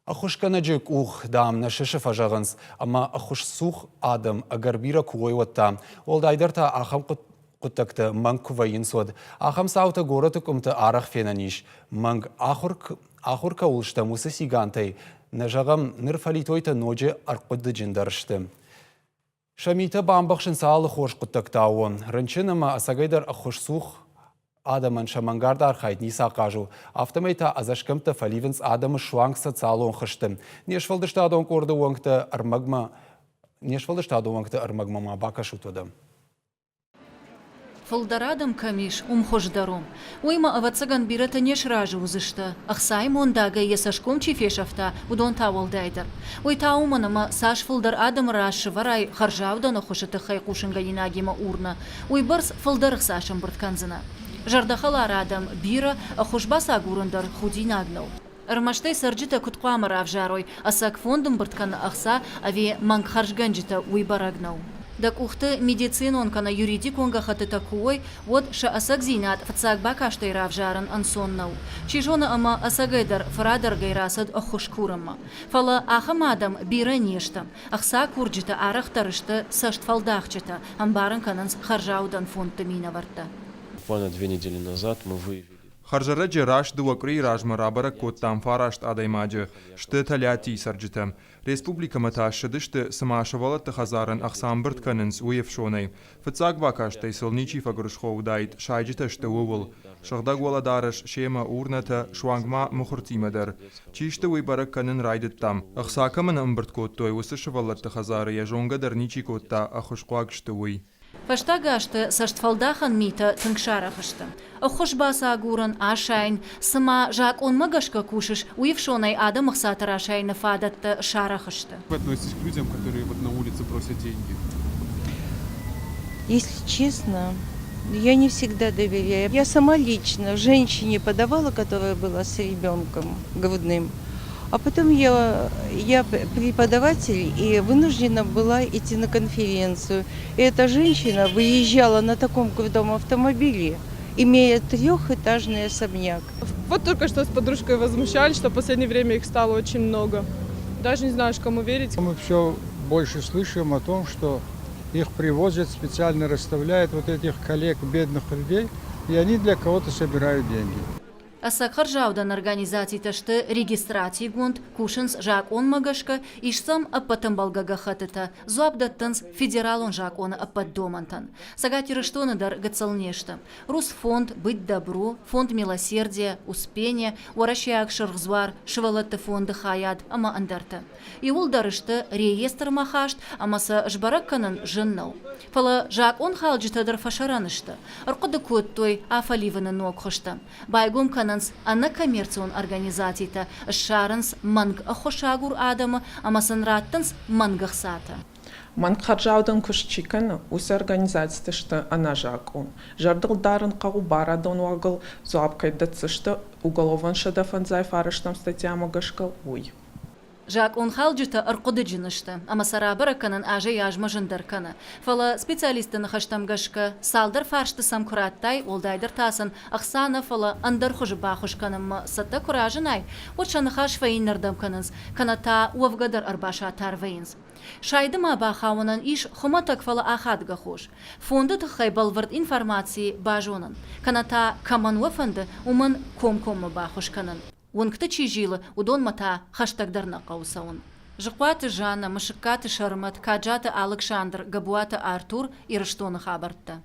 Ӕххуысгӕнӕджы къух, дам, нӕ сысы фӕзӕгъынц, ӕмӕ ӕххуысцух адӕм ӕгӕр бирӕ куы уой, уӕд та. Уӕлдайдӕр та ахӕм хъуыддӕгтӕ мӕнг куы вӕййынц, уӕд. Ахӕм цаутӕ горӕты къуымты арӕх фенӕн ис. Мӕнг ахуыр, ахуыр кӕуыл стӕм, уыцы цигантӕй, нӕ зӕгъӕм, ныр фӕлитойтӕ ноджы ӕрхъуыдыджындӕр сты. Сӕ митӕ бамбӕхсынц алы хорз хъуыддӕгты аууон. Рынчын ӕмӕ ӕцӕгӕйдӕр ӕххуысцух адӕмӕн сӕ мӕнгард архайд ницы ахъаз у. Афтӕмӕй та ӕдзӕсгӕмттӕ фӕливынц адӕмы суанг социалон хызты. Не сфӕлдыстадон къорды уӕнгтӕ ӕрмӕгмӕ не сфӕлдыстадон уӕнгты ӕрмӕгмӕ ма бакӕсут уӕдӕ. Фылдӕр адӕм кӕм ис, уым хуыздӕр у. Уыимӕ, ӕвӕццӕгӕн, бирӕтӕ не сразы уыдзысты, ӕхцайы мондагӕй йӕ цӕсгом чи фесӕфта, уыдон та уӕлдайдӕр. Уый та уымӕн, ӕмӕ цас фылдӕр адӕмы раз сывӕрай хӕрзаудӕн ӕххуысы тыххӕй хъусынгӕнинагимӕ урнӕ, уыйбӕрц фылдӕр ӕхца сӕмбырд кӕндзынӕ. Зӕрдӕхӕлар адӕм бирӕ, ӕххуыс бацагурын дӕр худинаг нӕу. Ӕрмӕст ӕй цӕрджытӕ куыд хъуамӕ равзарой, ӕцӕг фонд ӕмбырд кӕны ӕхца ӕви мӕнг хӕрзгӕнджытӕ, уый бӕрӕг нӕу. Дӕ къухты медицинон кӕнӕ юридикон гӕххӕттытӕ куы уой, уӕд сӕ ӕцӕгдзинад фыццаг бакастӕй равзарын ӕнцон нӕу. Чи зоны ӕмӕ ӕцӕгӕйдӕр фырадӕргӕй рацыд ӕххуыс курынмӕ. Фӕлӕ ахӕм адӕм бирӕ не сты. Ӕхца курджытӕ арӕхдӕр сты цӕстфӕлдахджытӕ, ӕмбарын кӕнынц хӕрзаудӕн фондты минӕвӕрттӕ. Буквально 2 недели назад мы выявили Хӕрзӕрӕджы раст дыууӕ къуырийы размӕ рабӕрӕг кодтам фараст адӕймаджы, сты Тольяттийы цӕрджытӕ. Республикӕмӕ та ссыдысты, цыма сывӕллӕтты хӕдзарӕн ӕхца ӕмбырд кӕнынц, уый ӕфсонӕй. Фыццаг бакастӕй сыл ничи фӕгуырысхо уыдаид, сайджытӕ сты ууыл. Сыгъдӕг уӕлӕдарӕс семӕ урнӕтӕ, суанг ма мыхуыртимӕ дӕр. Чи сты, уый бӕрӕг кӕнын райдыдтам. Ӕхца кӕмӕн ӕмбырд кодтой, уыцы сывӕллӕтты хӕдзары йӕ зонгӕ дӕр ничи кодта, ӕххуысхъуаг сты, уый. Фӕстаг азты цӕстфӕлдахӕн митӕ тынг сарӕх сты. Ӕххуыс бацагурын, асайын, цыма закъонмӕ гӕсгӕ кусыс, уый ӕфсонӕй адӕмы хцаты расайыны фадӕттӕ сарӕх сты. Вы относитесь к людям, которые вот на улице просят деньги? Если честно, я не всегда доверяю. Я сама лично женщине подавала, которая была с ребенком грудным. А потом я преподаватель и вынуждена была идти на конференцию. И эта женщина выезжала на таком крутом автомобиле, имея трехэтажный особняк. Вот только что с подружкой возмущались, что в последнее время их стало очень много. Даже не знаешь, кому верить. Мы все больше слышим о том, что их привозят, специально расставляют вот этих коллег, бедных людей, и они для кого-то собирают деньги. Ӕцӕг хӕрзаудӕн организацитӕ сты регистрацигонд, кусынц закъонмӕ гӕсгӕ, ис сӕм ӕппӕт ӕмбӕлгӕ гӕххӕттытӕ, дзуапп дӕттынц федералон закъоны ӕппӕт домӕнтӕн. Цӕгат Ирыстоны дӕр гыццыл не сты. Русфонд, Быть добру, Фонд милосердия, Успение, Уӕрӕсейаг Сырх Дзуар, Сывӕллӕтты фонды хайад ӕмӕ ӕндӕртӕ. Иууылдӕр сты реестрмӕ хаст ӕмӕ сӕ сбӕрӕг кӕнын зын нӕу. Фӕлӕ закъонхалджытӕ дӕр фӕсӕрӕн сты, ӕрхъуыды кодтой афӕливыны ног хуызтӕ. Байгом кӕнынц ӕнӕкоммерцион организацитӕ, ссарынц мӕнг ӕххуысагур адӕмы ӕмӕ сын раттынц мӕнг ӕхцатӕ. Мӕнг хӕрзаудӕн куыст чи кӕны, уыцы организациты сты ӕнӕзакъон. Зӕрдыл дарын хъӕуы барадон уагыл дзуапп кӕй дӕтдзысты уголовон 159 статьямӕ гӕсгӕ, уый. Закъонхалджытӕ ӕрхъуыдыджын сты, ӕмӕ сӕ рабӕрӕг кӕнын азӕй-азмӕ зындӕр кӕны. Фӕлӕ специалистты ныхӕстӕм гӕсгӕ, цалдӕр фарсты сӕм куы радтай, уӕлдайдӕр та сын ӕхца нӕ, фӕлӕ ӕндӕр хуызы баххуыс кӕнынмӕ цӕттӕ куы разынай, уӕд сӕ ныхас фӕиннӕрдӕм кӕнынц, кӕнӕ та уӕвгӕ дӕр ӕрбасатар вӕййынц. Сайды ма бахауынӕн ис хуымӕтӕг, фӕлӕ ахадгӕ хос. Фонды тыххӕй бӕлвырд информаци базонын, кӕнӕ та, кӕмӕн уӕ фӕнды, уымӕн комкоммӕ баххуыс кӕнын. Уынгты чи зилы, уыдонмӕ та хӕстӕгдӕр нӕ хъӕуы цӕуын. Зыхъуаты Жаннӕ, Мысыккаты Сӕрмӕт, Каджаты Алыксандр, Гӕбуаты Артур, Ирыстоны хабӕрттӕ.